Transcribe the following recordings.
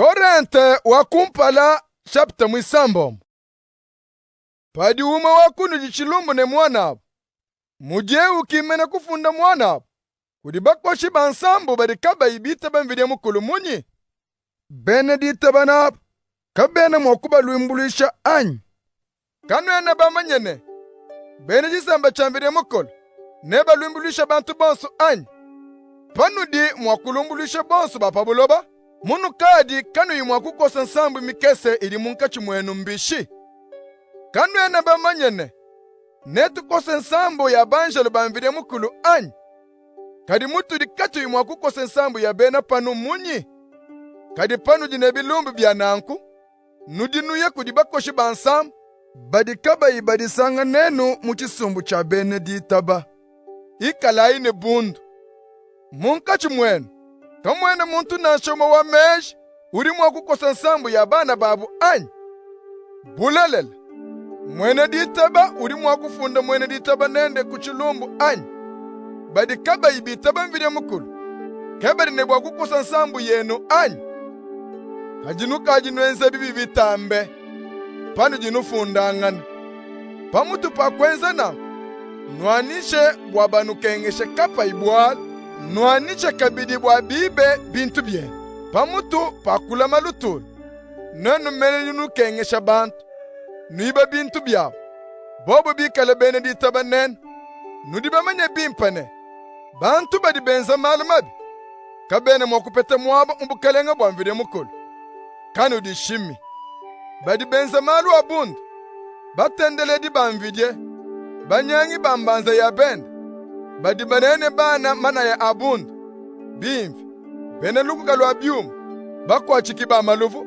Korente wa kumpala chapitre muisambombo. Padi umue wa kunudi tshilumbu ne muanabu, mudiye ukimena kufunda muanabu kudi bakoshi ba nsambu badi kabayi bitaba Mvidie Mukulu munyi? Bena ditaba nabu kabena mua kubalumbuluisha anyi? Kanuena bamanye ne, bena tshisamba tshia Mvidi Mukulu nebalumbuluishe bantu bonsu anyi? Panudi mua kulumbuluisha bonsu ba pa buloba, munukadi kanuyi mua kukosa nsambu mikese idi munkatshi muenu mbishi? Kanuena bamanye ne, netukose nsambu ya banjelu ba Mvidi Mukulu anyi? Kadi mutudi katuyi mua kukosa nsambu ya bena panu mmunyi? Kadi panudi ne bilumbu bia nanku, nudi nuya kudi bakoshi ba nsambu badi kabayi badisanga nenu mu tshisumbu tshia bena ditaba. Ikalayi ne bundu. Munkatshi muenu kamuena muntu nansha umue wa meji udi mua kukosa nsambu ya bana babu anyi? Bulelela, muena ditaba udi mua kufunda muena ditaba nende ku tshilumbu anyi? Badi kabayi bitaba Mvidi Mukulu ke badi ne bua kukosa nsambu yenu anyi? Kadi nukadi nuenza bibi bitambe panudi nufundangana. Pamutu pa kuenza nanku, nuanyishe bua banukengeshe kapayi bualu, nuanyishe kabidi bua bibe bintu bienu. Pamutu pa kulama lutulu, nuenu mene nudi nukengesha bantu, nuiba bintu biabu. Bobu bikale bena ditaba nenu, nudi bamanye bimpe ne, bantu badi benza malu mabi kabena mua kupeta muaba mu bukalenga bua Mvidi Mukulu. Kanudishimi. Badi benza malu a bundu, batendeledi ba mvidie, banyangi ba mbanza ya bende, badi banaya ne bana manaya a bundu, bimvi, bena lukuka lua biuma, bakuatshiki ba maluvu,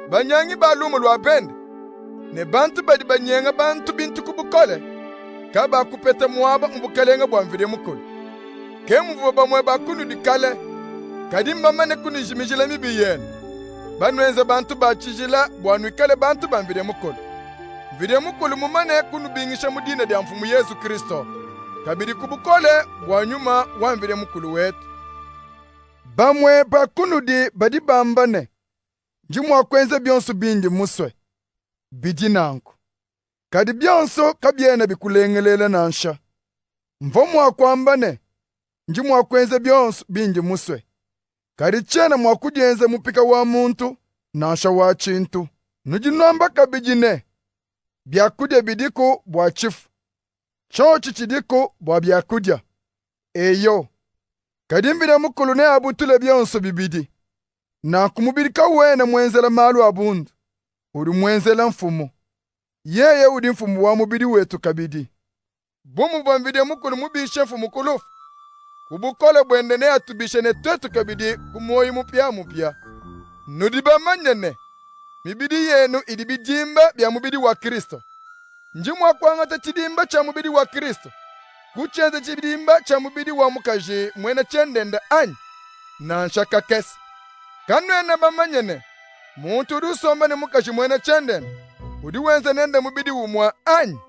banyangi ba lumu lua bende, ne bantu badi banyenga bantu bintu ku bukole, kabakupeta muaba mu bukalenga bua Mvidi Mukulu. Ke muvua bamue ba kunudi kale, kadi mbamane kunujimijila mibi yenu, banuenze bantu ba tshijila bua nuikale bantu ba Mvidi Mukulu. Mvidi Mukulu mumane kunubingisha mu dina dia Mfumu Yezu Kristu, kabidi ku bukole bua Nyuma wa Mvidi Mukulu wetu. Bamue ba kunudi badi bamba ne, Ndi mua kuenza bionsu bindi musue. Bidi nanku. Kadi bionso kabiena bikulengelela nansha. Mvua mua kuamba ne, ndi mua kuenza bionso bindi musue, kadi tshiena mua kudienza mupika wa muntu nansha wa tshintu. Nudi nuamba kabidi ne, biakudia bidiku bua tshifu, tshiotshi tshidiku bua biakudia. Eyo, kadi Mvidi Mukulu neabutule bionso bibidi. Nanku mubidi kawena muenzela malu a bundu, udi muenzela Mfumu. Yeye udi Mfumu wa mubidi wetu kabidi. Bu muvua Mvidi Mukulu mubishe Mfumu ku lufu, ku bukole buende neatubishe ne tuetu kabidi ku muoyi mupiamupia. Nudi bamanye ne, mibidi yenu idi bidimba bia mubidi wa Kristo. Ndi mua kuangata tshidimba tshia mubidi wa Kristo, kutshienza tshidimba tshia mubidi wa mukaji muena tshiendenda anyi? Nansha kakese! Kanuena bamanye ne, muntu udi usomba ne mukaji muena tshiendenda udi wenza nende mubidi umue anyi?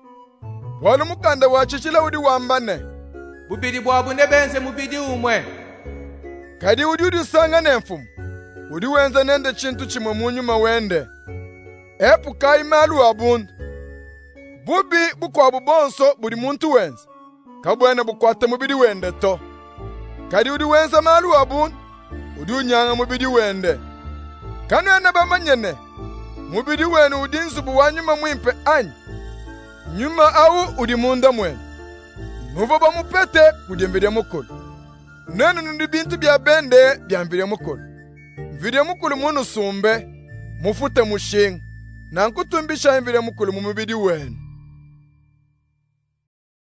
Bualu mukanda wa tshijila udi wamba ne, Bubidi buabu nebenze mubidi umue. Kadi udi udisanga ne Mfumu, udi wenza nende tshintu tshimue mu nyuma wende. Epukayi malu a bundu. Bubi bukuabu buonso budi muntu wenza kabuena bukuata mubidi wende to. Kadi udi wenza malu a bundu udi unyanga mubidi wende. Kanuena bamanye ne, mubidi wenu udi nzubu wa Nyuma Muimpe anyi? Nyuma awu udi munda muenu. Nuvua bamupete kudi Mvidi Mukulu. Nuenu nudi bintu bia bende bia Mvidi Mukulu. Mvidi Mukulu munusumbe, mufute mushinga. Nanku tumbishayi Mvidi Mukulu mu mubidi wenu.